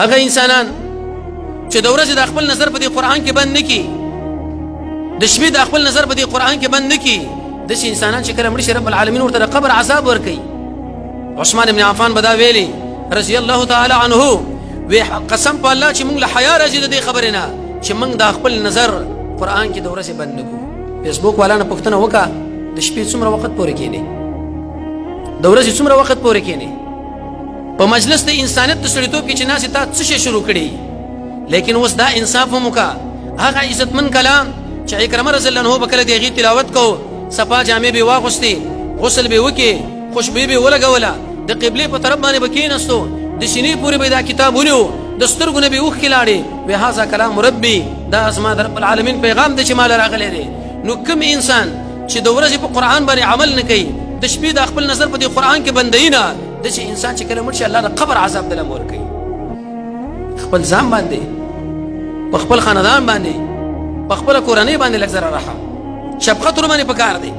هغه انسانان چې د ورځې د خپل نظر په دې قرآن کې بند نه کی، د شپې د خپل نظر په دې قرآن کې بند نه کی، داسې انسانان چې کله مړ شي، رب العالمین ورته د قبر عذاب ورکوي. عثمان ابن عفان به دا ویلي رضی الله تعالی عنه، وی قسم په الله چې موږ له حیا راځي د دې خبرې نه چې موږ د خپل نظر قرآن کې د ورځې بند نه کړو. فیسبوک والا نه پوښتنه وکړه، د شپې څومره وخت پورې کښېنې، د ورځې څومره وخت پورې کښېنې؟ په مجلس د انسانیت د سړیتوب کې چې ناست تا څه شی شروع کړي؟ لیکن اوس دا انصاف هم وکړه. هغه عزتمن کلام چې عکرمه رضی الله عنه به کله د هغې تلاوت کو، صفا جامې به واغوستې، غسل به وکړي، خوشبویي به ولګوله، د قبلې په طرف باندې به کېناستو، د سینې پورې به دا کتاب ونیو، د سترګو نه به اوښکې لاړې، وی هذا کلام ربي، دا زما د رب العالمین پیغام دی چې ماله راغلی دی. نو کوم انسان چې د ورځې په قرآن باندې عمل نه کوي، د شپې د خپل نظر په دې قرآن کې بندوي نه، داسې انسان چې کله مړ شي، الله د قبر عذاب دله ورکوي. خپل ځان باندې، په خپل خاندان باندې، په خپله کورنۍ باندې لږ ذره رحم، شفقت ور باندې پکار دی.